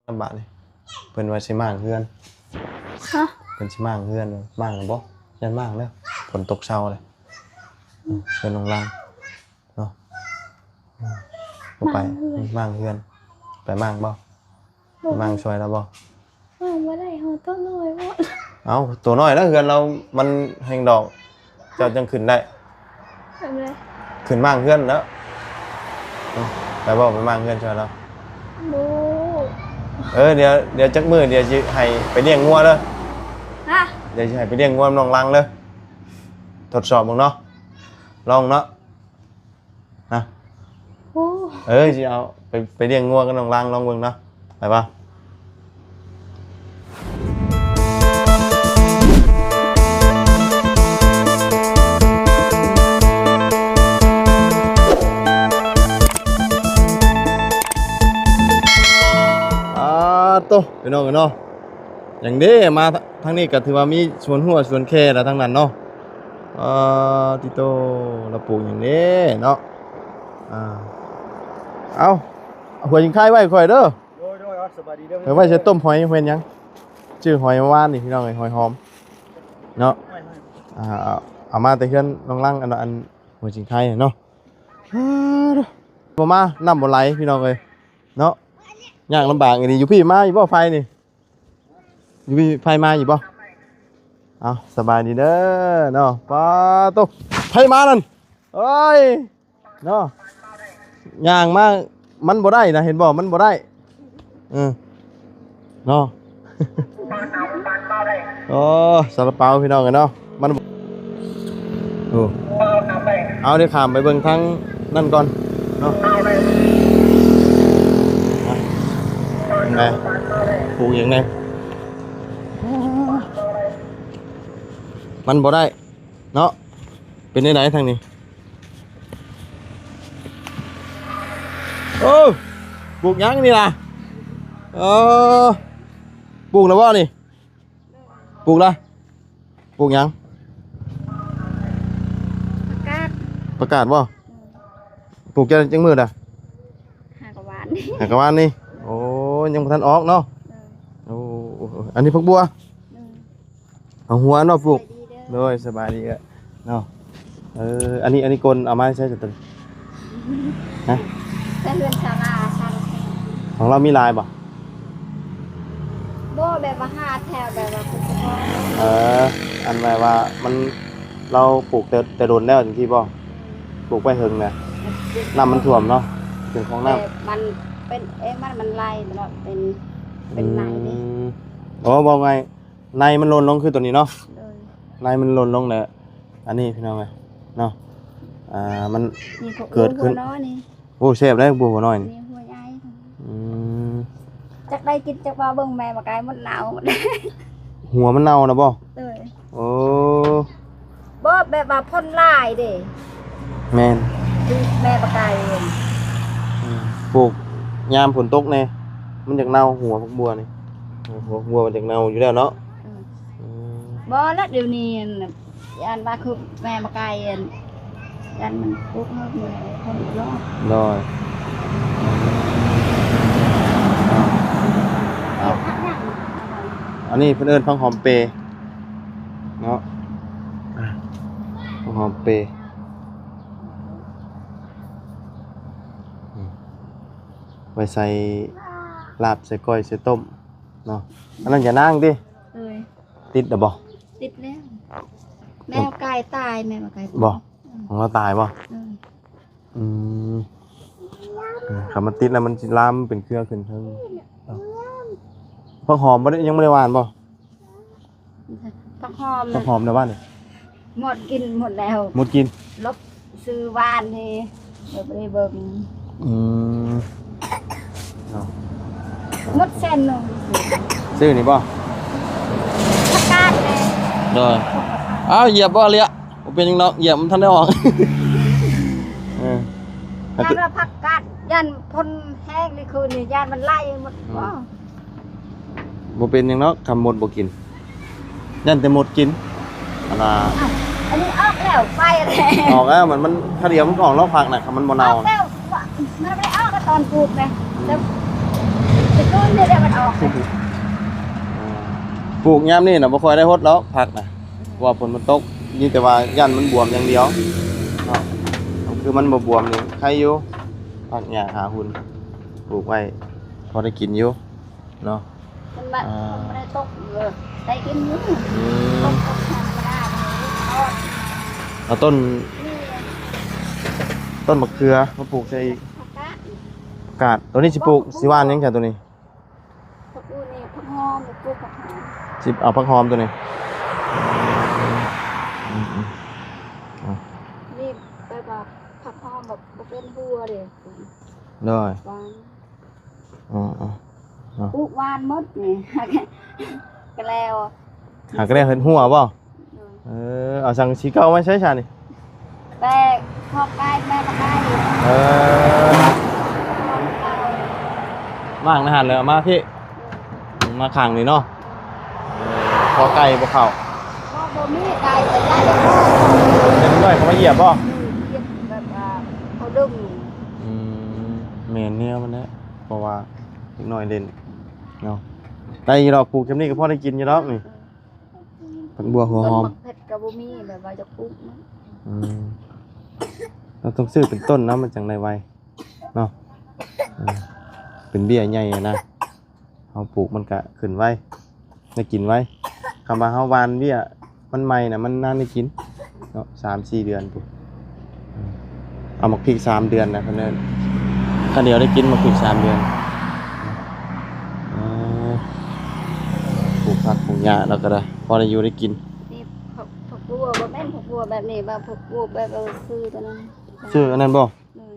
ນຳບາດນີ້ ເພິ່ນວ່າຊິມ້າງເຮືອນ. ຮະ? ເພິ່ນຊິມ້າງເຮືອນ ມ້າງແລ້ວບໍ່? ຢ້ານມ້າງແລ້ວ ຝົນຕົກເຊົາແລ້ວ. ເຮືອນລົງລັງເນາະ. ບໍ່ໄປ ມ້າງເຮືອນ ມ້າງເຮືອນ ໄປມ້າງບໍ່? ບໍ່ ໄປມ້າງຊ່ວຍລາວບໍ່? ມ້າງບໍ່ໄດ້ ເຮົາໂຕນ້ອຍໂພດ. ເອົ້າ ໂຕນ້ອຍແລ້ວ ເຮືອນລາວມັນແຮງດອກ ເຈົ້າຈັ່ງຂຶ້ນໄດ້. ຂຶ້ນໄດ້ ຂຶ້ນມ້າງເຮືອນແລ້ວ. ໄປບໍ່? ໄປມ້າງເຮືອນຊ່ວຍລາວ. ບໍ່ ເອີ ດຽວ ດຽວຈັກມື້ ດຽວຊິໃຫ້ໄປລ້ຽງງົວເດີ. ຮະ? ດຽວຊິໃຫ້ໄປລ້ຽງງົວນອກລັງເດີ. ທົດສອບເບິ່ງເນາະ ລອງເນາະ. ຮະ? ໂອ້ ເອີ ຊິເອົາໄປ ໄປລ້ຽງງົວກັບນ້ອງລາງ ລອງເບິ່ງເນາະ. ໄປບໍ່? ອາໂຕ ພີ່ນ້ອງເອີຍເນາະ. ຫຍັງເດ້ ມາທາງນີ້ກໍຖືວ່າມີສວນຮົ້ວສວນແຄລະທາງນັ້ນເນາະ. ອາ ຕິໂຕ ລາວປູກຫຍັງເດ້ເນາະ. ອາ ເອົາ ຫົວຈິງຄາຍໄວ້ຂ້ອຍເດີ. ໂດຍ ໂດຍ ເອົາ ສະບາຍດີເດີ. ໄວ້ໃສ່ຕົ້ມຫອຍ ເຮັດຫຍັງ? ຊື້ຫອຍມາວານນີ້ ພີ່ນ້ອງເອີຍ ຫອຍຫອມເນາະ. ອາ ເອົາມາແຕ່ເຮືອນນ້ອງລັງ ອັນ ອັນຫົວຈິງຄາຍເນາະ. ອາ ບໍ່ມາ ນ້ຳບໍ່ໄຫຼ ພີ່ນ້ອງເອີຍເນາະ. ຍາກລຳບາກອີ່ຫຼີ. ຢູ່ພີ້ມາຢູ່ບໍ່ ໄຟນີ້? ຢູ່ພີ້ ໄຟມາຢູ່ບໍ່? ເອົາ ສະບາຍດີເດີເນາະ. ປາໂຕ ໄຟມານັ້ນ ໂອ້ຍ ເນາະ. ຍ່າງມາ ມັນບໍ່ໄດ້ນະ ເຫັນບໍ່? ມັນບໍ່ໄດ້ ເອີ ເນາະ. ໂອ້ ຊາລາເປົາ ພີ່ນ້ອງເອີຍເນາະ. ມັນ ໂອ້ ເອົາ ດຽວຂ້າມໄປເບິ່ງທາງນັ້ນກ່ອນເນາະ. ເປັນໄງ? ປູກຫຍັງແດ່? ມັນບໍ່ໄດ້ເນາະ. ເປັນແນວໃດທາງນີ້? ໂອ້ ປູກຫຍັງນີ້ນະ? ເອີ ປູກແລ້ວບໍ່ນີ້? ປູກລະ ປູກຫຍັງ? ຜັກກາດ ຜັກກາດບໍ່? ເອີ ປູກຈັກ ຈັກມື້ລະ? ຫາກະວານນີ້ ຫາກະວານນີ້. ໂອ້ ຍັງບໍ່ທັນອອກເນາະ. ເອີ ໂອ້ ອັນນີ້ຜັກບົວ. ເອີ ເອົາຫົວເນາະປູກ. ສະບາຍດີເດີ ໂດຍ ສະບາຍດີເນາະ. ເອີ ອັນນີ້ ອັນນີ້ກົນເອົາມາໃສຕົວນີ້? ຮະ? ແຕ່ເຮືອນສາລາ ຂອງລາວມີຫຼາຍບໍ່? ບໍ່ ແບບວ່າຫາແຖວ ແບບວ່າ ເອີ ອັນແບບວ່າມັນ ລາວປູກແຕ່ ແຕ່ດົນແລ້ວຈັ່ງຊີ້ບໍ່? ອືມ ປູກໄວ້ເຖິງນະ ນ້ຳມັນຖ້ວມເນາະ ເປັນຂອງນ້ຳ ແບບມັນເປັນເອງ ມັນ ມັນໄຫຼຕະຫຼອດ ເປັນ ເປັນໄຫຼເດ້. ອືມ ໂອ້ ເວົ້າງ່າຍ ໃນມັນຫຼົ່ນລົງຄືຕົວນີ້ເນາະ. ໂດຍ ໃນມັນຫຼົ່ນລົງແລ້ວ ອັນນີ້ພີ່ນ້ອງເອີຍເນາະ. ອ່າ ມັນເກີດຂຶ້ນ ໂອ້ ແຊບເດ້ ບົວຫົວນ້ອຍນີ້ ອືມ ຈັກໄດ້ກິນຈັກບໍ່ ເບິ່ງແມ່ບັກກາຍໝົດເນົ່າ. ຫົວມັນເນົ່ານະບໍ່? ໂດຍ ໂອ້ ບໍ່ ແບບວ່າຝົນຫຼາຍເດ້. ແມ່ນ ແມ່ບັກກາຍ ອືມ ປູກຍາມຝົນຕົກແດ່ ມັນຢາກເນົ່າ ຫົວຜັກບົວນີ້ ຫົວຜັກບົວມັນຢາກເນົ່າຢູ່ແລ້ວເນາະ. ອືມ ອືມ ບໍ່ລະ ດຽວນີ້ ຢ້ານວ່າຄືແມ່ມາໄກ ຢ້ານມັນປຸກເຮົາ ຄົນລອດ. ໂດຍ ເອົາ ອັນນີ້ເພິ່ນເອີ້ນຜັກຫອມເປເນາະ ຜັກຫອມເປ ໄວ້ໃສ່ລາບ ໃສ່ກ້ອຍ ໃສ່ຕົ້ມເນາະ. ອັນນັ້ນຢານາງຕິ? ເອີຍ ຕິດແລ້ວບໍ່? ຕິດແລ້ວ ແມ່ໄກ່ຕາຍ ແມ່ໄກ່ ບໍ່? ຂອງລາວຕາຍບໍ່? ເອີຍ ອືມ ຄັນມັນຕິດແລ້ວມັນຊິລາມເປັນເຄືອຂຶ້ນເທິງ. ເອົ້າ ຜັກຫອມບໍ່ໄດ້ ຍັງບໍ່ໄດ້ຫວ່ານບໍ່? ຜັກຫອມ ຜັກຫອມໃນບ້ານນີ້ ໝົດກິນໝົດແລ້ວ ໝົດກິນ ລົບຊື້ຫວ່ານນີ້ ບໍ່ໄດ້ເບິ່ງ. ອືມ ເນາະ ໝົດແສນໜຶ່ງ ຊື້ນີ້ບໍ່? ປະກາດແລ້ວ ໂດຍ ອ້າວ ຢຽບບໍ່ເລະ? ບໍ່ເປັນຫຍັງດອກ ຢຽບມັນທັນໄດ້ອອກ. ເອີ ຢ້ານວ່າຜັກກາດ ຢ້ານຝົນແຮງນີ້ຄືນນີ້ ຢ້ານມັນໄຫຼໝົດ. ອືມ ບໍ່ ບໍ່ເປັນຫຍັງດອກ ຄຳມົດບໍ່ກິນ ຢ້ານແຕ່ມົດກິນ. ອັນນ່າ ອ້າວ ອັນນີ້ອອກແລ້ວ ໄປແລ້ວ ອອກແລ້ວ ມັນ ມັນ ຖ້າດຽວມັນອອກນອກພັກນະ ຄັນມັນບໍ່ເນົ່າ ອອກແລ້ວ ມັນບໍ່ໄດ້ອອກຕອນປູກເດ້ ແຕ່ ແຕ່ ຕົ້ນນີ້ແຫຼະມັນອອກ. ປູກຍາມນີ້ນະບໍ່ຄ່ອຍໄດ້ຫົດດອກຜັກນະ ເພາະວ່າຝົນມັນຕົກ ມີແຕ່ວ່າຢ້ານມັນບວມຢ່າງດຽວເນາະ. ຄືມັນບໍ່ບວມນີ້ໄຄຢູ່ ຜັກຫຍ້າຫາຫຸ່ນ ປູກໄວ້ພໍໄດ້ກິນຢູ່ເນາະ. ມັນມາ ອ່າ ມັນບໍ່ໄດ້ຕົກ ເອີ ໄດ້ກິນຢູ່. ອືມ ຕົກ ຕົກທຳມະດາເລີຍ. ເອົາຕົ້ນ ນີ້ ຕົ້ນມະເຂືອມາປູກໃສ່ອີກ. ຜັກກາດ ຜັກກາດ ໂຕນີ້ຊິປູກ ຜັກ ຊິຫວ່ານຫຍັງຈ້ະໂຕນີ້? ຜັກກູດນີ້ ຜັກຫອມ ປູກຜັກຫອມ. ຊິເອົາຜັກຫອມໂຕນີ້. ອືມໆ ນີ້ແບບວ່າຜັກຫອມແບບບໍ່ເປັນຫົວເດ້. ໂດຍ ຫວ່ານ. ອໍໆ ເນາະ ປູກຫວ່ານໝົດນີ້ ກະແລ້ວ ຫາກະແລ້ວເຮັດຫົວບໍ່? ໂດຍ ເອີ ເອົາສັງກະສີເກົ່າມາໃຊ້ຊະນີ້? ແປກ ຂອບໄກ່ ແມ່ຂອບໄກ່. ເອີ ວາງໃນຫັ້ນແລ້ວເອົາມາພີ້ ມາຂ້າງນີ້ເນາະ. ເອີ ຄອກໄກ່ບໍ່ເຂົ້າ ບໍ່ ບໍ່ມີໄກ່ ແຕ່ໄກ່ເດັກນ້ອຍ ເດັກນ້ອຍເຂົາມາຢຽບບໍ່? ເອີ ຢຽບແບບວ່າເຂົາດຶງ. ອືມ ແມ່ນແນວມັນແຫຼະ ເພາະວ່າເດັກນ້ອຍຫຼິ້ນເນາະ. ໄດ້ຢູ່ດອກ ປູກແບບນີ້ກໍພໍໄດ້ກິນຢູ່ດອກນີ້. ຜັກບົວຫົວຫອມ ຕົ້ນໝາກເຜັດກໍບໍ່ມີ ແບບວ່າຈະປູກນະ. ອືມ ເຮົາຕ້ອງຊື້ເປັນຕົ້ນນະ ມັນຈັ່ງໄດ້ໄວເນາະ. ອືມ ເປັນເບ້ຍໃຫຍ່ຫັ້ນນະ ເຮົາປູກມັນກະຂຶ້ນໄວ ໄດ້ກິນໄວ. ຄຳວ່າເຮົາຫວ່ານເບ້ຍມັນໃໝ່ນະ ມັນນານໄດ້ກິນເນາະ ສາມສີ່ເດືອນພຸ້ນ. ເອົາໝາກພິກສາມເດືອນນະ ຄັນເດີ ຄັນດຽວໄດ້ກິນໝາກພິກສາມເດືອນ. ເອີ ປູກຜັກປູກຫຍ້າແລ້ວກໍໄດ້ ພໍໄດ້ຢູ່ໄດ້ກິນ. ນີ້ ຜັກ ຜັກບົວ ບໍ່ແມ່ນຜັກບົວແບບນີ້ ວ່າຜັກບົວແບບ ເອີ ຊື່ຕົວນັ້ນ ຊື່ອັນນັ້ນບໍ່? ໂດຍ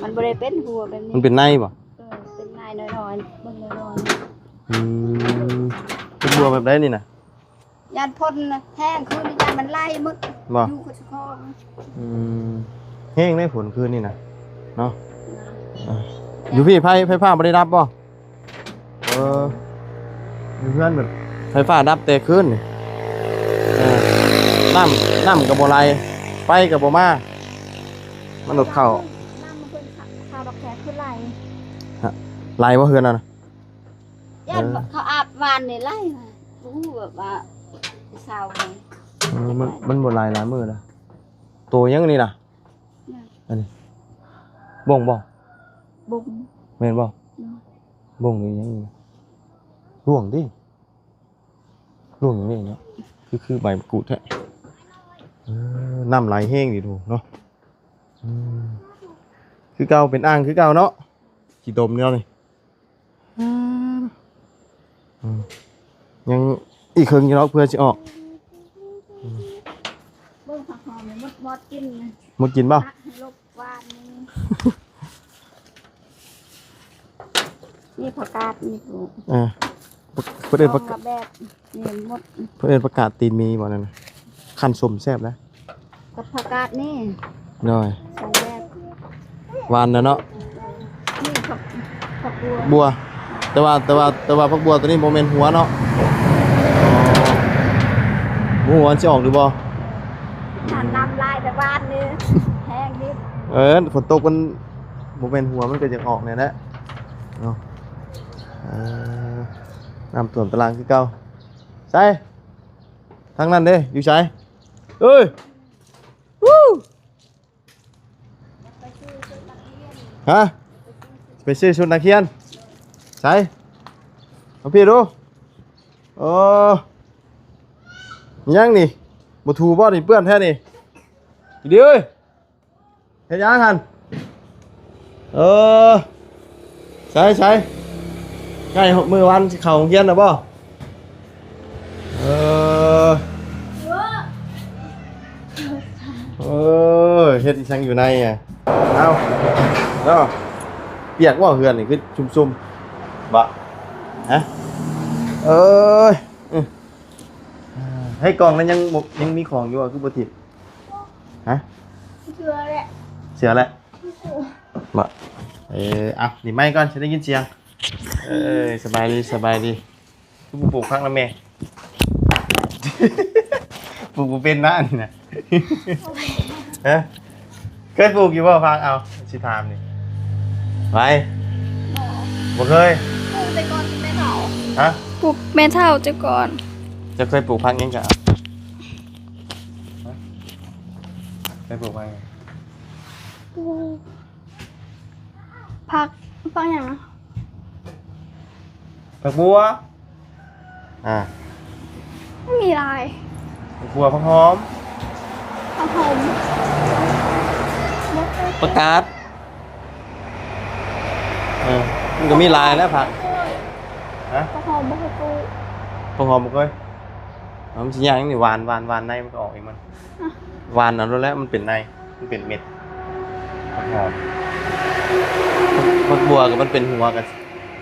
ມັນບໍ່ໄດ້ເປັນຫົວແບບນີ້ ມັນເປັນໃນບໍ່? ເອີ ເປັນໃນນ້ອຍໆ ເບິ່ງນ້ອຍໆ. ອືມ ເປັນບົວແບບໃດນີ້ນະ? ຢ້ານຝົນແຮງຄືນ ຢ້ານມັນໄຫຼໝົດບໍ່? ຢູ່ ອືມ ແຮງໃດຝົນຄືນນີ້ນະເນາະ. ເອີ ຢູ່ພີ້ໄຟ ໄຟຟ້າບໍ່ໄດ້ດັບບໍ່? ເອີ ຢູ່ເຮືອນແບບໄຟຟ້າດັບແຕ່ຄືນນີ້ ເອີ ນ້ຳ ນ້ຳກໍບໍ່ໄຫຼ ໄຟກໍບໍ່ມາ ມັນລົດເຂົ້າ ນ້ຳມັນເພິ່ນເຂົ້າດອກແທ້ຄືໄຫຼ ໄຫຼບໍ່ເຮືອນຫັ້ນນະ? ຢ້ານ ເອີ ເຂົາອາບວານນີ້ໄຫຼ ບໍ່ຮູ້ແບບວ່າເຊົາ. ເອີ ມັນ ມັນບໍ່ໄຫຼຫຼາຍມື້ລະ. ໂຕຫຍັງນີ້ນະ? ອັນນີ້ບົ້ງບໍ່? ບົ້ງ ແມ່ນບໍ່? ໂດຍ ບົ້ງນີ້ຫຍັງນີ້ນະ? ຫຼວງຕິ ຫຼວງນີ້ເນາະ ຄື ຄືໃບມະກູດແທ້. ເອີ ນ້ຳໄຫຼແຮງດີດູເນາະ. ອືມ ຄືເກົ່າ ເປັນອ່າງຄືເກົ່າເນາະ ຂີ້ຕົມແນວນີ້. ອືມ ຍັງອີກເຄິ່ງຢູ່ດອກເພື່ອຊິອອກ. ອືມ ເບິ່ງຜັກຫອມນີ້ ມົດ ມົດກິນ ມົດກິນບໍ່? ຕັກໃຫ້ລົບຫວ່ານນີ້ ມີຜັກກາດ ມີປູກ ເອີ ເພິ່ນເອີ້ນ ສອງແບບ ນີ້ມົດ ເພິ່ນເອີ້ນຜັກກາດຕີນໝີບໍ່ນັ້ນນະ? ຄັນສົ້ມແຊບນະ ກັບຜັກກາດນີ້. ໂດຍ ສອງແບບ ຫວານນະເນາະ. ນີ້ຜັກ ຜັກບົວ ບົວ ແຕ່ວ່າ ແຕ່ວ່າ ແຕ່ວ່າຜັກບົວຕົວນີ້ບໍ່ແມ່ນຫົວເນາະ. ບໍ່ຮູ້ວ່າມັນຊິອອກຫຼືບໍ່? ນ້ຳລາຍແຕ່ຫວານນີ້ ແຮງດິ. ເອີ ຝົນຕົກມັນບໍ່ແມ່ນຫົວ ມັນກໍຈະອອກແນວນັ້ນແຫຼະເນາະ. ເອີ ນ້ຳຖ້ວມຕະລ່າງຄືເກົ່າ. ໃສ ທາງນັ້ນເດ້ ຢູ່ໃສ? ເອີຍ ວູ້ ຮະ ໄປຊື້ຊຸດນັກຮຽນ. ໃສ ມາພີ້ດູ. ເອີ ຫຍັງນີ້ ບໍ່ຖູບໍ່ນີ້ ເປື້ອນແທ້ນີ້. ດີເອີຍ ເຮັດຫຍັງຫັ້ນ? ເອີ ໃສ ໃສ ໃກ້ມື້ວັນຊິເຂົ້າໂຮງຮຽນແລ້ວບໍ່? ເອີ ເອີ ເຮັດອີ່ຫຍັງຢູ່ໃນອະ? ເອົ້າ ເນາະ ປຽກບໍ່ເຮືອນນີ້ ຄືຊຸ່ມໆ ບໍ່? ຮະ ເອີຍ ໃນກ່ອງນັ້ນຍັງ ຍັງມີຂອງຢູ່ບໍ່? ຄືບໍ່ຖິ້ມ? ຮະ ເຊື່ອແຫຼະ ເຊື່ອແຫຼະ ບໍ່? ເອີ ເອົາ ນີ້ໄມກ່ອນ ຊິໄດ້ຍິນສຽງ. ເອີ ສະບາຍດີ ສະບາຍດີ. ຄືບໍ່ປູກຜັກນຳແມ່? ປູກບໍ່ເປັນນະອັນນີ້ນະ. ຮະ ເຄີຍປູກຢູ່ບໍ່ຜັກ? ເອົາ ຊິຖາມນີ້ ໄປ ບໍ່ເຄີຍ. ຮະ? ປູກແມ່ເຖົ້າເຈົ້າກ່ອນ. ເຈົ້າເຄີຍປູກຜັກຫຍັງກະ? ຮະ? ເຄີຍປູກຜັກຫຍັງ? ປູກ ຜັກ ຜັກຫຍັງນະ? ຜັກບົວ. ອ່າ ມັນມີຫຼາຍ. ຜັກບົວ, ຜັກຫອມ, ຜັກຫອມ, ຜັກກາດ. ເອີ ມັນກໍມີຫຼາຍແຫຼະຜັກ. ຮະ? ຜັກຫອມບໍ່ເຄີຍປູກ. ຜັກຫອມບໍ່ເຄີຍ? ເອົາ ມັນຊິຍາກຫຍັງນີ້? ຫວ່ານ ຫວ່ານ ຫວ່ານໃນມັນກໍອອກເອງມັນ. ຫວ່ານເອົາໂລດແຫຼະ ມັນເປັນໃນ ມັນເປັນເມັດ. ຫອມ ໝາກບົວກໍມັນເປັນຫົວ ກໍ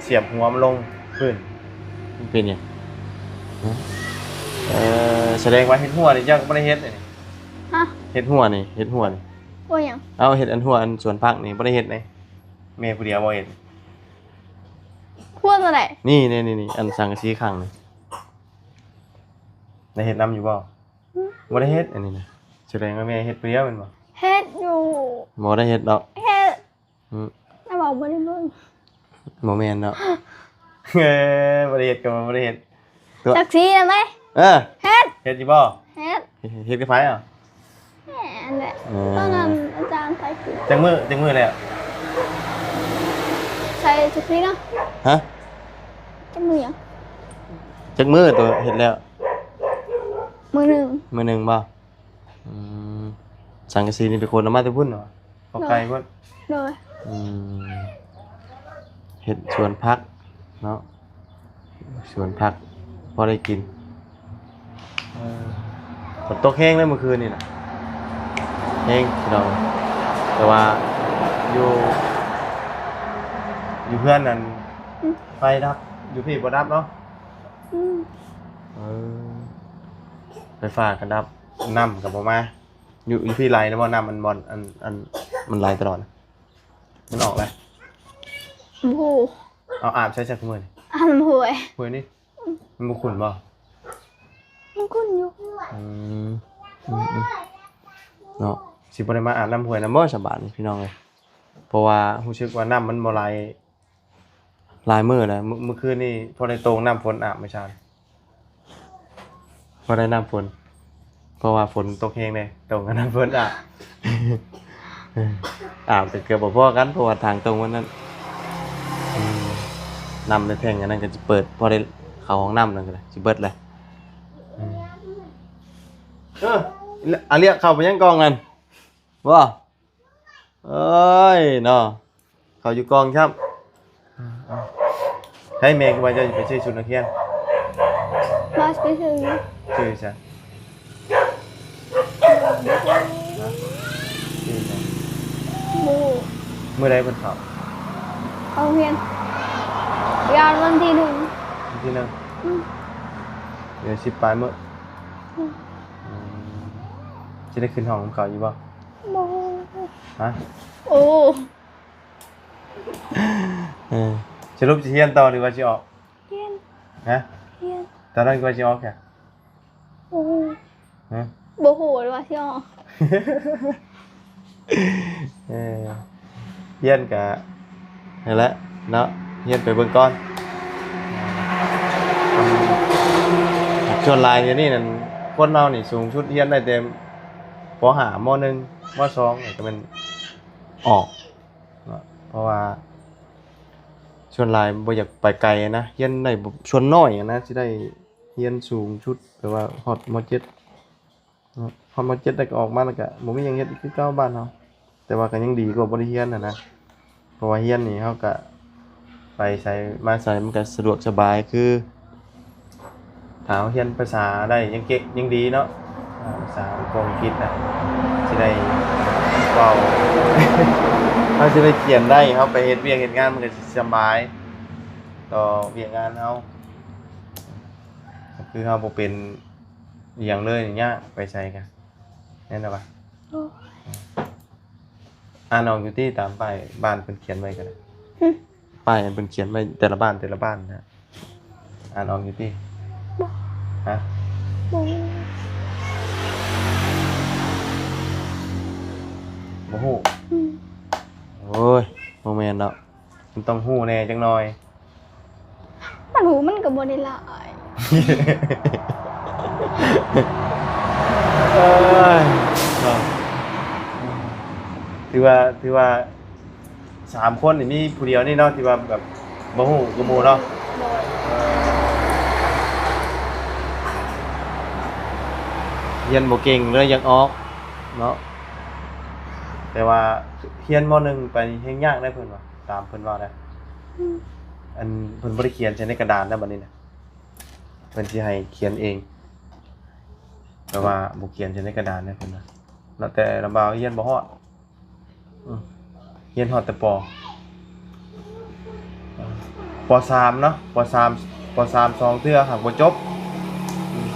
ສຽບຫົວມັນລົງພື້ນ. ມັນເປັນຫຍັງ? ເອີ ສະແດງວ່າເຮັດຫົວນີ້ເຈົ້າກໍບໍ່ໄດ້ເຮັດເດ. ຮະ? ເຮັດຫົວນີ້ ເຮັດຫົວນີ້. ຫົວຫຍັງ? ເອົາ ເຮັດອັນຫົວອັນສວນຜັກນີ້ບໍ່ໄດ້ເຮັດເດ. ແມ່ຜູ້ດຽວບໍ່ເຮັດ? ຫົວຕົວໃດ? ນີ້ ນີ້ ນີ້ ອັນສັງກະສີຂັງນີ້ ໄດ້ເຮັດນຳຢູ່ບໍ່? ຫຶ? ບໍ່ໄດ້ເຮັດ. ອັນນີ້ນະ ສະແດງວ່າແມ່ເຮັດຜູ້ດຽວແມ່ນບໍ່? ເຮັດຢູ່. ບໍ່ໄດ້ເຮັດດອກ. ເຮັດ. ຫຶ? ແຕ່ວ່າບໍ່ໄດ້ເບິ່ງ. ບໍ່ແມ່ນດອກ. ເອີ ບໍ່ໄດ້ເຮັດກໍບໍ່ໄດ້ເຮັດ. ຈັກສີນະແມ່. ເອີ ເຮັດ. ເຮັດຢູ່ບໍ່? ເຮັດ. ເຮັດ ເຮັດກັບໃຜອະ? ແມ່ນແຫຼະ. ເອີ ຕອນນັ້ນອາຈານໃສ່. ຈັກມື້ ຈັກມື້ແລ້ວ? ໃສ່ຈັກສີນະ? ຮະ? ຈັກມື້ຫຍັງ? ຈັກມື້ໂຕເຮັດແລ້ວ? ມື້ໜຶ່ງ. ມື້ໜຶ່ງບໍ່? ອືມ ສັງກະສີນີ້ໄປຂົນເອົາມາແຕ່ພຸ້ນເນາະ? ເອົາໄກພຸ້ນ. ໂດຍ. ອືມ ເຮັດສວນຜັກເນາະ ສວນຜັກພໍໄດ້ກິນ. ເອີ ຝົນຕົກແຮງເລີຍມື້ຄືນນີ້ນະ ແຮງພີ່ນ້ອງ. ແຕ່ວ່າຢູ່ ຢູ່ເຮືອນນັ້ນ ອືມ ໄຟດັບ ຢູ່ພີ້ບໍ່ດັບເນາະ. ອືມ ເອີ ໄຟຟ້າກໍດັບ ນ້ຳກໍບໍ່ມາ. ຢູ່ ຢູ່ພີ້ໄຫຼແລ້ວບໍ່? ນ້ຳມັນບ່ອນ ອັນ ອັນ ມັນໄຫຼຕະຫຼອດນະ ມັນອອກແລ້ວ. ບໍ່ຮູ້. ເອົາອາບໃສຊະມື້ນີ້? ອາບນ້ຳຫ້ວຍ. ຫ້ວຍນີ້ ມັນບໍ່ຂຸ່ນບໍ່? ມັນຂຸ່ນຢູ່. ອືມ ອືມ ອືມ ເນາະ ຊິບໍ່ໄດ້ມາອາບນ້ຳຫ້ວຍນຳບໍ່ສະບາດນີ້ພີ່ນ້ອງເອີຍ? ເພາະວ່າຮູ້ສຶກວ່ານ້ຳມັນບໍ່ໄຫຼ ຫຼາຍມື້ແລ້ວ. ມື້ ມື້ຄືນນີ້ພໍໄດ້ໂຕ່ງນ້ຳຝົນອາບມື້ເຊົ້ານີ້ ພໍໄດ້ນ້ຳຝົນ ເພາະວ່າຝົນຕົກແຮງເດ້ ໂຕ່ງກັບນ້ຳຝົນອາບ ອາບກໍເກືອບບໍ່ພໍກັນ ເພາະວ່າທາງຕົງມັນນັ້ນ ອືມ ນ້ຳໃນແທ້ງອັນນັ້ນກໍຊິເປີດ ພໍໄດ້ເຂົ້າຫ້ອງນ້ຳນັ້ນກໍໄດ້ ຊິເບິດແລ້ວ. ອືມ ເອີ ອາລຽກເຂົ້າໄປຍັງກ່ອງນັ້ນບໍ່? ເອີຍເນາະ ເຂົ້າຢູ່ກ່ອງຊ້ຳ. ໃຫ້ແມ່ຄືວ່າເຈົ້າຊິໄປຊື້ຊຸດນັກຮຽນ? ວ່າຊິໄປຊື້. ຊື້ໃສ? ຮະ? ຊື້ໃສ? ບໍ່ຮູ້. ມື້ໃດເພິ່ນເຂົ້າ? ເຂົ້າໂຮງຮຽນ ຢ້ານວັນທີໜຶ່ງ. ວັນທີໜຶ່ງ? ອືມ ເຫຼືອສິບປາຍມື້. ອືມ ອືມ ຊິໄດ້ຂຶ້ນຫ້ອງນຳເຂົາຢູ່ບໍ່? ບໍ່. ຮະ? ໂອ້ ເອີ ສະຫຼຸບຊິຮຽນຕໍ່ ຫຼືວ່າຊິອອກ? ຮຽນ. ຮະ? ຮຽນ. ຕອນນັ້ນກໍວ່າຊິອອກແທ້? ໂອ້ ຮະ? ບໍ່ຮູ້ວ່າຊິອອກ. ເອີ ຮຽນກະນັ້ນແຫຼະເນາະ ຮຽນໄປເບິ່ງກ່ອນ. ສ່ວນຫຼາຍດຽວນີ້ນັ້ນ ຄົນເຮົານີ້ສູງສຸດຮຽນໄດ້ແຕ່ ປໍຫ້າ ມໍໜຶ່ງ ມໍສອງ ກໍແມ່ນອອກເນາະ ເພາະວ່າສ່ວນຫຼາຍບໍ່ຢາກໄປໄກນະ ຮຽນໄດ້ແບບສ່ວນໜ້ອຍນະ ຊິໄດ້ຮຽນສູງສຸດ ແບບວ່າຮອດ ມໍເຈັດ ເນາະ ຮອດ ມໍເຈັດ ແລ້ວກໍອອກມາ ແລ້ວກໍບໍ່ມີຫຍັງເຮັດອີກຄືເກົ່າບ້ານເຮົາ ແຕ່ວ່າກໍຍັງດີກວ່າບໍ່ໄດ້ຮຽນຫັ້ນນະ ເພາະວ່າຮຽນນີ້ເຮົາກໍໄປໃສມາໃສມັນກໍສະດວກສະບາຍ ຄືຖ້າເຮົາຮຽນພາສາໄດ້ຍັງເກັ່ງ ຍັງດີເນາະ ອ່າ ພາສາອັງກິດນະ ຊິໄດ້ເວົ້າ ເຮົາຊິໄດ້ຂຽນໄດ້ ເຮົາໄປເຮັດວຽກເຮັດງານມັນກໍຊິສະບາຍຕໍ່ວຽກງານເຮົາ ກໍຄືເຮົາບໍ່ເປັນ ອີຫຍັງເລີຍນີ້ຍາກ ໄປໃສກະແມ່ນແລ້ວວະ. ໂອ້ຍ ອ່ານອອກຢູ່ຕິ ຕາມປ້າຍບ້ານເພິ່ນຂຽນໄວ້ກໍໄດ້. ຫຶ? ປ້າຍອັນເພິ່ນຂຽນໄວ້ແຕ່ລະບ້ານ ແຕ່ລະບ້ານນະ ອ່ານອອກຢູ່ຕິ? ບໍ່. ຮະ? ບໍ່. ບໍ່ຮູ້? ອືມ. ໂອ້ຍ ບໍ່ແມ່ນດອກ ມັນຕ້ອງຮູ້ແດ່ຈັກໜ່ອຍ. ມັນຮູ້ ມັນ ກໍບໍ່ໄດ້ຫຼາຍ. ເອີຍ ເນາະ ຖືວ່າ ຖືວ່າ ສາມຄົນນີ້ມີຜູ້ດຽວນີ້ເນາະ ທີ່ວ່າແບບບໍ່ຮູ້ຄືໝູ່ເນາະ. ໂດຍ. ຮຽນບໍ່ເກັ່ງເລີຍ ຢາກອອກເນາະ ແຕ່ວ່າຮຽນ ມໍໜຶ່ງ ໄປນີ້ແຮ່ງຍາກເດ້ ເພິ່ນວ່າ ຕາມເພິ່ນເວົ້າໄດ໋. ອືມ ອັນ ເພິ່ນບໍ່ໄດ້ຂຽນໃສ່ໃນກະດານນະ ບັດນີ້ນະ ເພິ່ນຊິໃຫ້ຂຽນເອງ ແຕ່ວ່າບໍ່ຂຽນໃສ່ໃນກະດານເດ້ ເພິ່ນວ່າເນາະ ແຕ່ລຳບາວຮຽນບໍ່ຮອດ. ອືມ ຮຽນຮອດແຕ່ ປ ປ ສາມເນາະ ປ ສາມ ປ ສາມ ສອງເທື່ອຫາກບໍ່ຈົບ. ອືມ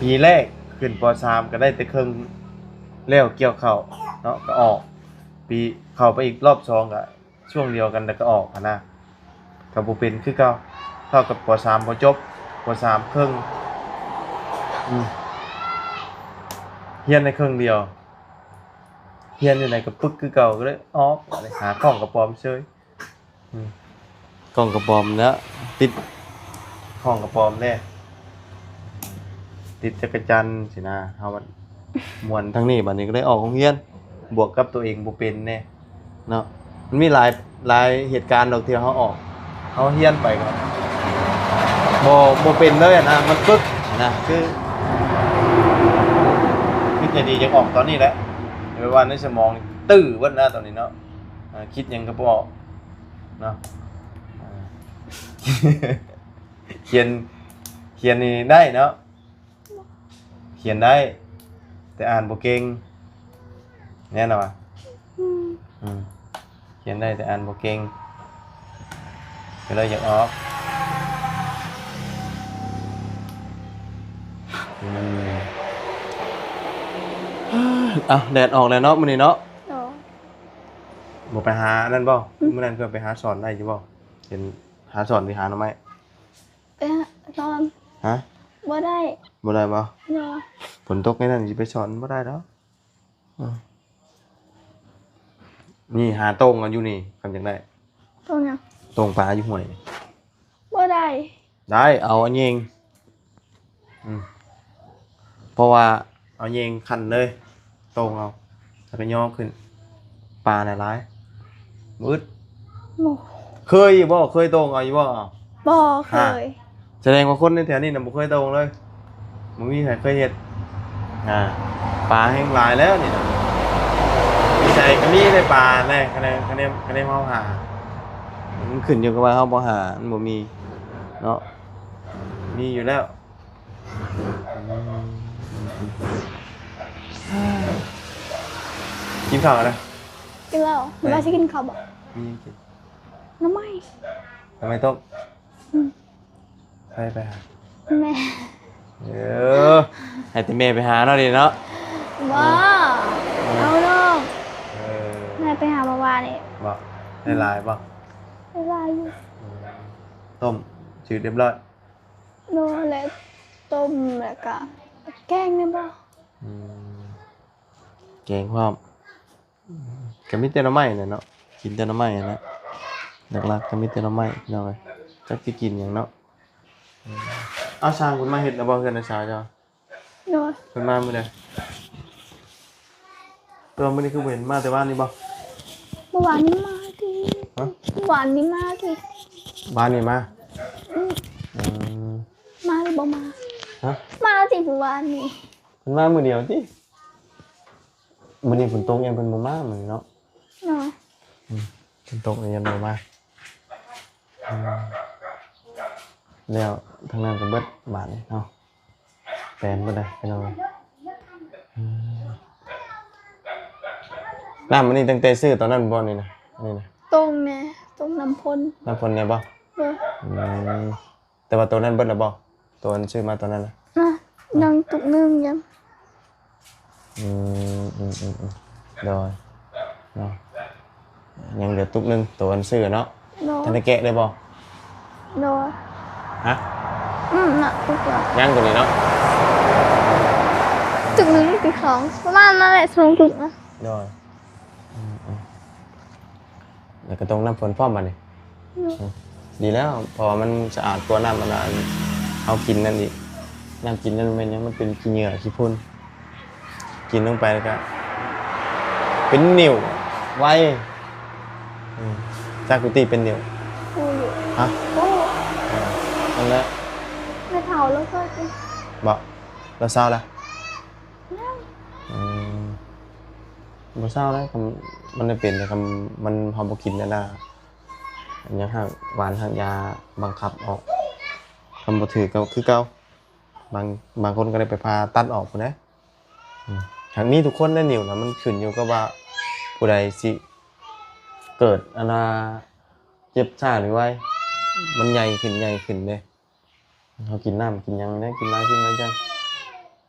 ປີແລກຂຶ້ນ ປ ສາມ ກໍໄດ້ແຕ່ເຄິ່ງແລ້ວ ກ່ຽວເຂົ້າເນາະ ກໍອອກ. ປີ ເຂົ້າໄປອີກລອບສອງ ກໍຊ່ວງດຽວກັນ ແລ້ວກໍອອກຫັ້ນນະ ກໍບໍ່ເປັນຄືເກົ່າ. ເທົ່າກັບ ປ ສາມ ບໍ່ຈົບ ປ ສາມ ເຄິ່ງ. ອືມ ຮຽນໄດ້ເຄິ່ງດຽວ ຮຽນຢູ່ໃນກະປຶກຄືເກົ່າ ກໍເລີຍອອກ ຫາກ້ອງກະປອມເຊີຍ. ອືມ ກ້ອງກະປອມແລ້ວ ຕິດກ້ອງກະປອມແດ່ ຕິດຈັກກະຈັນຊີ້ນະ. ເຮົາມັນມ່ວນທາງນີ້ ບັດນີ້ກໍເລີຍອອກໂຮງຮຽນ ບວກກັບຕົວເອງບໍ່ເປັນແດ່ເນາະ. ມັນມີຫຼາຍ ຫຼາຍເຫດການດອກທີ່ເຮົາອອກ ເຮົາຮຽນໄປກໍບໍ່ ບໍ່ເປັນເລີຍນະ ມັນປຶກນະ ຄື ຄືໃຈດີຢາກອອກຕອນນີ້ແຫຼະ ແບບວ່າໃນສະໝອງຕື້ເບິດນະຕອນນີ້ເນາະ. ເອີ ຄິດຫຍັງກໍບໍ່ອອກເນາະ. ເອີ ຂຽນ ຂຽນນີ້ໄດ້ເນາະ ຂຽນໄດ້ ແຕ່ອ່ານບໍ່ເກັ່ງ ແນ່ນອນ. ອືມ ອືມ ຂຽນໄດ້ແຕ່ອ່ານບໍ່ເກັ່ງ ກໍເລີຍຢາກອອກ. ອືມ ເອົ້າ ແດດອອກແລ້ວເນາະມື້ນີ້ເນາະ. ໂດຍ. ບໍ່ໄປຫາອັນນັ້ນບໍ່? ອືມ ມື້ນັ້ນເພິ່ນໄປຫາສອນໄດ້ຢູ່ບໍ່? ເຫັນຫາສອນທີ່ຫາໜໍ່ໄມ້ ໄປຫາສອນ. ຮະ? ບໍ່ໄດ້. ບໍ່ໄດ້ບໍ່? ໂດຍ. ຝົນຕົກແນວນັ້ນຊິໄປສອນບໍ່ໄດ້ດອກ. ອືມ ນີ້ຫາໂຕ່ງເອົາຢູ່ນີ້ ຄັນຢາກໄດ້. ໂຕ່ງຫຍັງ? ໂຕ່ງປາຢູ່ຫ້ວຍນີ້. ບໍ່ໄດ້. ໄດ້ ເອົາອັນແຍງ. ອືມ ເພາະວ່າເອົາແຍງຂັນເລີຍ ໂຕ່ງເອົາ ແລ້ວກໍຍໍຂຶ້ນ ປານະຫຼາຍ ບໍ່ອຶດ. ບໍ່ ເຄີຍຢູ່ບໍ່? ເຄີຍໂຕ່ງເອົາຢູ່ບໍ່? ບໍ່ເຄີຍ. ສະແດງວ່າຄົນໃນແຖວນີ້ນະບໍ່ເຄີຍໂຕ່ງເລີຍ ບໍ່ມີໃຜເຄີຍເຮັດ. ອ່າ ປາແຮ່ງຫຼາຍແລ້ວນີ້ນະ ຢູ່ໃສກໍມີໄດ໋ປາແດ່. ຄະແນນ ຄະແນນ ຄະແນນເຮົາຫາ ມັນຂຶ້ນຢູ່ກັບວ່າເຮົາບໍ່ຫາ ມັນບໍ່ມີເນາະ. ມີຢູ່ແລ້ວ. ກິນເຂົ້າແລ້ວ? ກິນແລ້ວ. ເອີ ວ່າຊິກິນເຂົ້າບໍ່? ມີຫຍັງກິນ? ໜໍ່ໄມ້. ໜໍ່ໄມ້ຕົ້ມ? ອືມ. ໃຜໄປຫາ? ແມ່. ເອີ ໃຫ້ແຕ່ແມ່ໄປຫາເນາະ ນີ້ເນາະ. ບໍ່. ເອີ ເອົານ້ອງ. ເອີ ແມ່ໄປຫາເມື່ອວານນີ້. ບໍ່? ໄດ້ຫຼາຍບໍ່? ໄດ້ຫຼາຍຢູ່. ອືມ ຕົ້ມຈືດຮຽບຮ້ອຍ. ໂດຍ ແລະ ຕົ້ມ ແລ້ວກະແກງແມ່ນບໍ່? ອືມ ແກງພ້ອມ. ອືມ ກໍມີແຕ່ໜໍ່ໄມ້ແຫຼະເນາະ ກິນແຕ່ໜໍ່ໄມ້ຫັ້ນແຫຼະ ຫຼັກໆກໍມີແຕ່ໜໍ່ໄມ້ພີ່ນ້ອງເອີຍ ຈັກຊິກິນຫຍັງເນາະ. ອືມ ເອົາ ຊ່າງເພິ່ນມາເຮັດແລ້ວບໍ່ ເຮືອນນ້າສາວເຈົ້າ? ໂດຍ. ເພິ່ນມາມື້ໃດ? ແຕ່ວ່າມື້ນີ້ຄືບໍ່ເຫັນມາ ແຕ່ວານນີ້ບໍ່? ເມື່ອວານນີ້ມາຕິ. ຮະ? ເມື່ອວານນີ້ມາຕິ. ວານນີ້ມາ? ອືມ ອືມ ມາຫຼືບໍ່ມາ? ຮະ? ມາຕິ ເມື່ອວານນີ້. ເພິ່ນມາມື້ດຽວຕິ. ມື້ນີ້ຝົນຕົກ ຢ້ານເພິ່ນບໍ່ມາມື້ນີ້ເນາະ. ໂດຍ. ອືມ ຝົນຕົກ ຢ້ານບໍ່ມາ. ອືມ ແລ້ວທາງນັ້ນກໍເບິດບາດນີ້ເນາະ ແປນເບິດເລີຍພີ່ນ້ອງ. ອືມ ນ້ຳອັນນີ້ຕັ້ງແຕ່ຊື້ຕອນນັ້ນບໍ່ນີ້ນະ? ອັນນີ້ນະ ຕົ້ມແດ່ ຕົ້ມນ້ຳພົນ. ນ້ຳພົນແດ່ບໍ່? ໂດຍ. ອືມ ແຕ່ວ່າໂຕນັ້ນເບິດແລ້ວບໍ່? ໂຕອັນຊື້ມາຕອນນັ້ນນະ? ນະ ຍັງຕຸກໜຶ່ງຍັງ. ອືມ ອືມ ອືມ ອືມ ໂດຍ ເນາະ ຍັງເຫຼືອຕຸກໜຶ່ງ ໂຕອັນຊື້ເນາະ. ໂດຍ. ທັນໄດ້ແກະໄດ້ບໍ່? ໂດຍ. ຮະ? ອືມ ນະ ຕຸກລະ ຍັງໂຕນີ້ເນາະ ຕຸກໜຶ່ງ ຕຸກສອງ ປະມານນັ້ນແຫຼະ ສອງຕຸກນະ. ໂດຍ. ອືມ ອືມ ແລ້ວກໍຕ້ອງນ້ຳຝົນພ້ອມບາດນີ້. ໂດຍ. ອືມ ດີແລ້ວ ເພາະວ່າມັນສະອາດກວ່ານ້ຳອັນນັ້ນ ເຮົາກິນນັ້ນອີກ. ນ້ຳກິນນັ້ນແມ່ນຫຍັງ? ມັນເປັນຂີ້ເຫຍື້ອຂີ້ຝຸ່ນ ກິນລົງໄປແລ້ວກະເປັນໜິ້ວໄວ. ອືມ ຈັກກູຕີເປັນໜິ້ວ? ຮູ້ຢູ່. ຮະ? ຮູ້. ເອີ ນັ້ນແຫຼະ. ແມ່ເຖົ້າລາວເຄີຍເປັນ. ບໍ່? ລາວເຊົາລະ? ຍັງ. ອືມ ບໍ່ເຊົາແລ້ວ ຄັນມັນໄດ້ເປັນ ຄັນມັນ ເຮົາບໍ່ກິນແລ້ວນະ ຫຍັງຮາກຫວ່ານ ຮາກຢາບັງຄັບອອກ ຄັນບໍ່ຖືກກໍຄືເກົ່າ. ບາງ ບາງຄົນກໍໄດ້ໄປຜ່າຕັດອອກພຸ້ນເດ້. ອືມ ຫາກມີທຸກຄົນໃນນິ້ວນະ ມັນຂຶ້ນຢູ່ກັບວ່າຜູ້ໃດຊິເກີດອັນວ່າເຈັບຊ້າຫຼືໄວ ມັນໃຫຍ່ຂຶ້ນ ໃຫຍ່ຂຶ້ນເດ້. ເຮົາກິນນ້ຳກິນຫຍັງແດ່ ກິນຫຼາຍສິ່ງຫຼາຍຢ່າງ.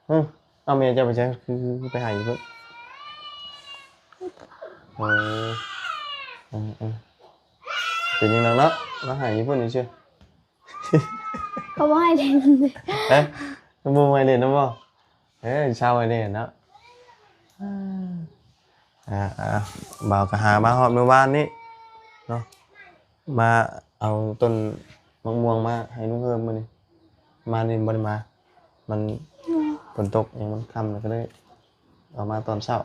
ເອີ ເອົາແມ່ເຈົ້າໄປໃສ? ຄື ຄືໄປໄຫ້ຢູ່ພຸ້ນ. ເອີ ເອີ ເອີ ເປັນຫຍັງດອກເນາະ ມາໄຫ້ຢູ່ພຸ້ນຊື່ໆ. ເຂົາບໍ່ໃຫ້ຫຼິ້ນ. ຮະ? ບໍ່ໃຫ້ຫຼິ້ນນຳບໍ່? ເອີ ເຊົາໃຫ້ແດ່ເນາະ. ອ່າ ອ່າ ບ່າວກໍຫາມາຮອດມື້ວານນີ້ເນາະ ມາເອົາຕົ້ນໝາກມ່ວງມາໃຫ້ລຸງເຮີມມື້ນີ້. ມານີ້ບໍ່ໄດ້ມາ ມັນ ອືມ ຝົນຕົກຫຍັງ ມັນຄ່ຳ ແລ້ວກໍເລີຍເອົາມາຕອນເຊົ້າ.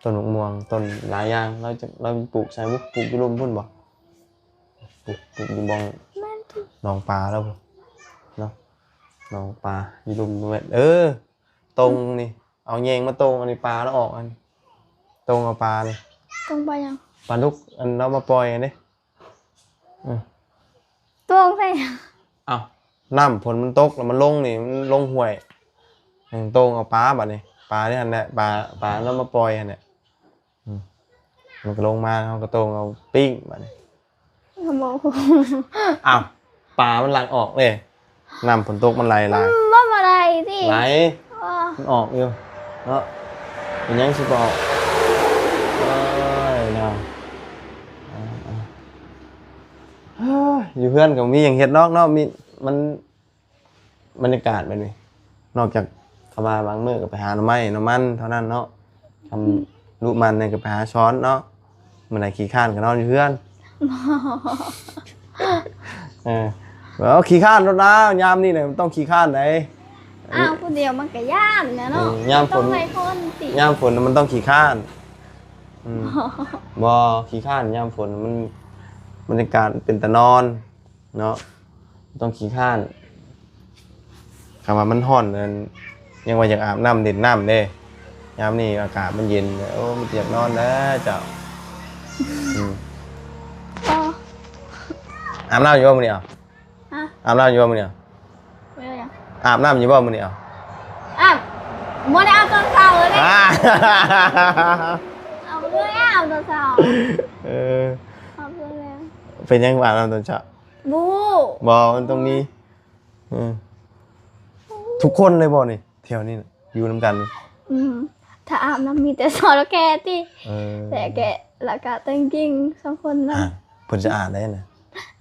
ຕົ້ນໝາກມ່ວງ ຕົ້ນຫຼາຍຢ່າງ ລາວຈະ ລາວປູກໃສບຸ? ປູກຢູ່ລຸ່ມພຸ້ນບໍ່? ປູກ ປູກຢູ່ບ່ອນ ແມ່ນຕິ ໜອງປາລາວພຸ້ນເນາະ ໜອງປາຢູ່ລຸ່ມແມ່ນ. ເອີ ຕົງນີ້ ເອົາແຍງມາຕົງ ອັນນີ້ປາລາວອອກ ອັນຕົງເອົາປານີ້. ຕົງປາຫຍັງ? ປາດຸກ ອັນລາວມາປ່ອຍຫັ້ນເດ້. ອືມ ຕົງໃສ່ຫຍັງ? ອ້າວ ນ້ຳຝົນມັນຕົກແລ້ວມັນລົງນີ້ ມັນລົງຫ້ວຍ ຕົງເອົາປາບາດນີ້. ປາຢູ່ຫັ້ນແຫຼະ ປາ ປາລາວມາປ່ອຍຫັ້ນແຫຼະ. ອືມ ມັນກໍລົງມາ ເຮົາກໍຕົງເອົາປີ້ງບາດນີ້. ອ້າວ ປາມັນຫຼັກອອກເດ້ ນ້ຳຝົນຕົກມັນໄຫຼຫຼາຍ. ອືມ ບໍ່ ບໍ່ໄດ້ຕິ ໄຫຼ ມັນອອກຢູ່ເນາະ. ເປັນຫຍັງຊິບໍ່ອອກ? ໂອ້ຍເນາະ ເອີ ເອີ ຢູ່ເຮືອນກໍບໍ່ມີຫຍັງເຮັດດອກເນາະ ມີ ມັນ ບັນຍາກາດແບບນີ້ ນອກຈາກຄຳວ່າບາງມື້ກໍໄປຫາໜໍ່ໄມ້ໜໍ່ມັນເທົ່ານັ້ນເນາະ. ຄັນ ອືມ ລຸໝັ່ນແດ່ກໍໄປຫາສອນເນາະ. ມື້ໃດຂີ້ຄ້ານກໍນອນຢູ່ເຮືອນ. ເອີ ເວົ້າຂີ້ຄ້ານໂລດນາ ຍາມນີ້ນະມັນຕ້ອງຂີ້ຄ້ານໃດ໋. ອ້າວ ຜູ້ດຽວມັນກໍຢ້ານແຫຼະເນາະ. ເອີ ຍາມຝົນ ຕ້ອງໃຫ້ຄົນຕິ ຍາມຝົນມັນຕ້ອງຂີ້ຄ້ານ. ອືມ ບໍ່ ຂີ້ຄ້ານຍາມຝົນມັນ ບັນຍາກາດເປັນຕານອນ ເນາະ ຕ້ອງຂີ້ຄ້ານ. ຄຳວ່າມັນຮ້ອນນັ້ນ ຍັງວ່າຢາກອາບນ້ຳ ຫຼິ້ນນ້ຳເດ້. ຍາມນີ້ອາກາດມັນເຢັນ ໂອ້ ມັນຢາກນອນແລ້ວເຈົ້າ. ອືມ ອາບນ້ຳຢູ່ບໍ່ມື້ນີ້? ເອົ້າ ຮະ? ອາບນ້ຳຢູ່ບໍ່ມື້ນີ້? ເອົ້າ ບໍ່ໄດ້ຫຍັງ. ອາບນ້ຳຢູ່ບໍ່ມື້ນີ້? ເອົ້າ ອາບ ບໍ່ໄດ້ອາບຕອນເຊົ້າເລີຍເດ້. ອາ ອາບ ບໍ່ໄດ້ອາບຕອນເຊົ້າ. ເອີ ອາບແລ້ວ. ເປັນຫຍັງອາບນ້ຳຕອນເຊົ້າ? ບໍ່ຮູ້. ບໍ່ ມັນຕ້ອງມີ. ເອີ ທຸກຄົນເລີຍບໍ່ນີ້ ແຖວນີ້ນະ ຢູ່ນຳກັນ? ອືມ ຖ້າອາບນ້ຳມີແຕ່ສອນແກ່ຕິ. ເອີ ແຕ່ແກ່ ແລ້ວກະແຕ່ງກິງສອງຄົນນະ. ອ່າ ເພິ່ນສະອາດເດ້ນະ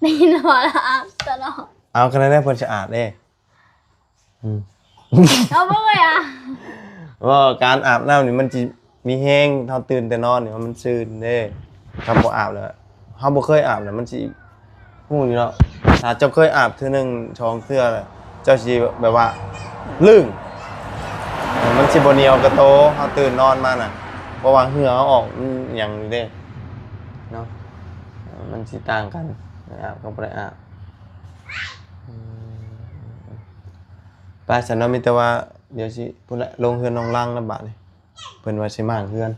ໄດ້ຍິນວ່າລາວອາບຕະຫຼອດ. ເອົາ ຂະໜາດນັ້ນເພິ່ນສະອາດເດ້. ອືມ ເຮົາບໍ່ເຄີຍອາບ. ວ່າການອາບນ້ຳນີ້ມັນຊິ ມີແຮງ ເຮົາຕື່ນແຕ່ນອນນີ້ມັນຊື່ນເດ້. ຄັນບໍ່ອາບແລ້ວ ເຮົາບໍ່ເຄີຍອາບແລ້ວມັນຊິຮູ້ຢູ່ເນາະ. ຖ້າເຈົ້າເຄີຍອາບເທື່ອໜຶ່ງສອງເທື່ອແລ້ວ ເຈົ້າຊິແບບວ່າລຶ້ງ ມັນຊິບໍ່ໜຽວກະໂຕ ເຮົາຕື່ນນອນມານະ ເພາະວ່າເຫື່ອເຮົາອອກ ມັນຫຍັງນີ້ເດ້ເນາະ. ມັນຊິຕ່າງກັນ ໄດ້ອາບກັບບໍ່ໄດ້ອາບ. ອືມ ໄປຊັ້ນເນາະ ມີແຕ່ວ່າດຽວຊິ ພຸ້ນແຫຼະ ລົງເຮືອນນ້ອງລັງແລ້ວບາດນີ້. ເພິ່ນວ່າຊິມ້າງເຮືອນ.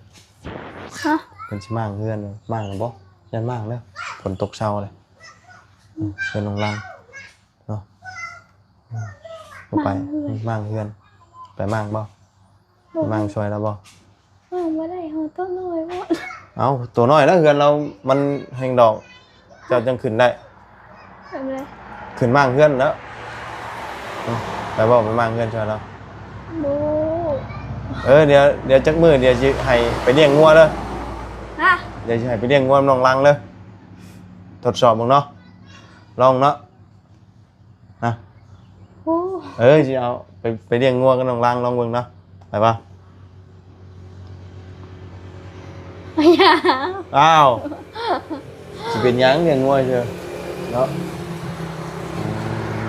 ຮະ? ເພິ່ນຊິມ້າງເຮືອນ. ມ້າງແລ້ວບໍ່? ຢ້ານມ້າງເດີ ຝົນຕົກເຊົາເລີຍ. ເຮືອນນ້ອງລັງເນາະ. ບໍ່ໄປ ມ້າງເຮືອນ ມ້າງເຮືອນ. ໄປມ້າງບໍ່? ບໍ່ ໄປມ້າງຊ່ອຍລາວບໍ່? ມ້າງບໍ່ໄດ້ ເຮົາໂຕນ້ອຍໂພດ. ເອົ້າ ໂຕນ້ອຍແລ້ວ ເຮືອນລາວມັນແຮງດອກ. ເຈົ້າຈັ່ງຂຶ້ນໄດ້ ຂຶ້ນມາເຮືອນແລ້ວ. ໄປເວົ້າ ໄປມ້າງເຮືອນຊ່ອຍລາວ. ບໍ່ ເອີ ດຽວ ດຽວຈັກມື້ ດຽວຊິໃຫ້ໄປລ້ຽງງົວເດີ. ຮະ? ດຽວຊິໃຫ້ໄປລ້ຽງງົວນຳນ້ອງລັງເດີ. ທົດສອບເບິ່ງເນາະ ລອງເນາະ. ຮະ? ໂອ້ ເອີ ຊິເອົາໄປ ໄປລ້ຽງງົວກັບນ້ອງລັງ ລອງເບິ່ງເນາະ. ໄປບໍ່? ບໍ່ຢາກ. ອ້າວ ຊິເປັນຫຍັງ ລ້ຽງງົວຊື່. ເນາະ ອືມ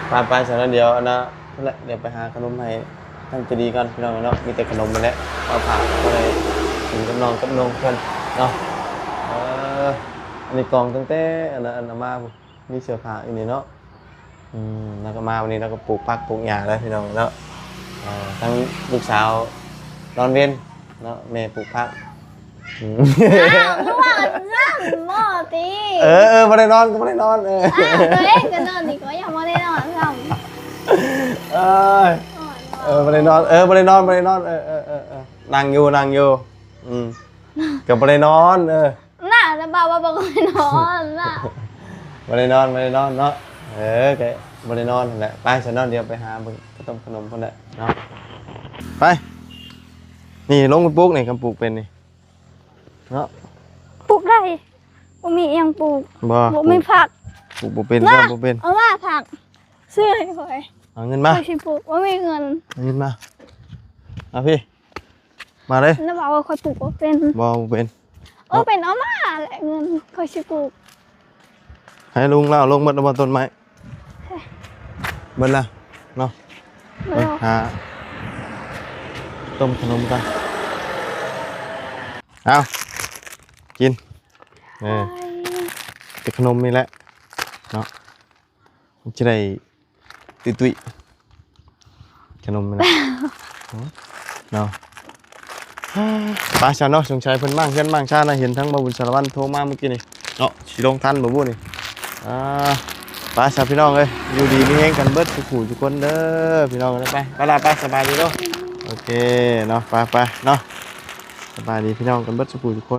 ເອີ ໄປໆ ຊັ້ນແລ້ວ ດຽວອັນນ່າ ພຸ້ນແຫຼະ ດຽວໄປຫາຂະໜົມໃຫ້ທາງເຈດີກ່ອນ ພີ່ນ້ອງເນາະ. ມີແຕ່ຂະໜົມຫັ້ນແຫຼະ ມາຝາກ ພໍໄດ້ກິນກັບນ້ອງກັບນົງເພິ່ນເນາະ. ເອີ ອັນນີ້ກອງຕັ້ງແຕ່ອັນນ່າ ອັນນ່າ ມາພຸ້ນ ມີເສື້ອຜ້າຢູ່ນີ້ເນາະ. ອືມ ແລ້ວກໍມາວັນນີ້ ແລ້ວກໍປູກຜັກປູກຫຍ້າແລ້ວ ພີ່ນ້ອງເນາະ. ເອີ ທັງລູກສາວນອນເວັນເນາະ ແມ່ປູກຜັກ. ອືມ ອ້າວ ຄືວ່າຊັ້ນ ບໍ່ຕິ? ເອີໆ ບໍ່ໄດ້ນອນກໍບໍ່ໄດ້ນອນ. ເອີ ອ້າວ ຕົວເອງກໍນອນດີກວ່າ ຍັງບໍ່ໄດ້ນອນຊ້ຳ. ເອີຍ ເອີ ບໍ່ໄດ້ນອນ ເອີ ບໍ່ໄດ້ນອນ ບໍ່ໄດ້ນອນ. ເອີໆ ນັ່ງຢູ່ ນັ່ງຢູ່. ອືມ ກໍບໍ່ໄດ້ນອນ. ເອີ ນະ ແລ້ວບ່າວວ່າບໍ່ໄດ້ນອນນະ. ບໍ່ໄດ້ນອນ ບໍ່ໄດ້ນອນເນາະ. ເອີ ກໍບໍ່ໄດ້ນອນຫັ້ນແຫຼະ. ໄປຊັ້ນເນາະ ດຽວໄປຫາເບິ່ງຂະໜົມ ຂະໜົມພຸ້ນແຫຼະເນາະ. ໄປ ນີ້ລົງໄປປູກນີ້ ຄັນປູກເປັນນີ້ເນາະ. ປູກໄດ້ ບໍ່ມີອີ່ຫຍັງປູກ. ບໍ່ ບໍ່ມີຜັກ ປູກບໍ່ເປັນ. ນະ ບໍ່ເປັນ ເອົາມາຜັກ ຊື້ໃຫ້ຂ້ອຍ. ເອົາເງິນມາ ຂ້ອຍຊິປູກ. ບໍ່ມີເງິນ. ເອົາເງິນມາ. ເອົາພີ້ ມາເດ້. ແລ້ວບອກວ່າຂ້ອຍປູກບໍ່ເປັນ. ບໍ່ ບໍ່ເປັນ. ເອີ ເອົາ ເປັນ ເອົາມາແຫຼະເງິນ ຂ້ອຍຊິປູກ. ໃຫ້ລຸງລາວລົງໝົດແລ້ວບໍ່ຕົ້ນໄມ້? ເບິດລະເນາະ. ເບິດແລ້ວ. ຫາຕົ້ມຂະໜົມກ່ອນ. ເອົາ ກິນ. ເອີ ແຕ່ຂະໜົມນີ້ແຫຼະເນາະ ມັນຈະໄດ້ຕຸ້ຍໆ ຂະໜົມນີ້ແຫຼະເນາະ. ໄປຊະເນາະ ສົງໄສເພິ່ນມ້າງເຮືອນມ້າງຊານນະ. ເຫັນທາງບ່າວບຸນສາລະວັນໂທມາມື້ກີ້ນີ້ເນາະ ຊິລົງທັນບໍ່ບຸນີ້. ອ່າ ໄປຊະພີ່ນ້ອງເອີຍ ຢູ່ດີມີແຮງກັນເບິດທຸກຜູ້ທຸກຄົນເດີ ພີ່ນ້ອງເອີຍ. ໄປ ໄປລະ ໄປ ສະບາຍດີເດີ. ໂອເຄເນາະ ໄປໆ ເນາະ ສະບາຍດີພີ່ນ້ອງກັນເບິດທຸກຜູ້ທຸກຄົນ.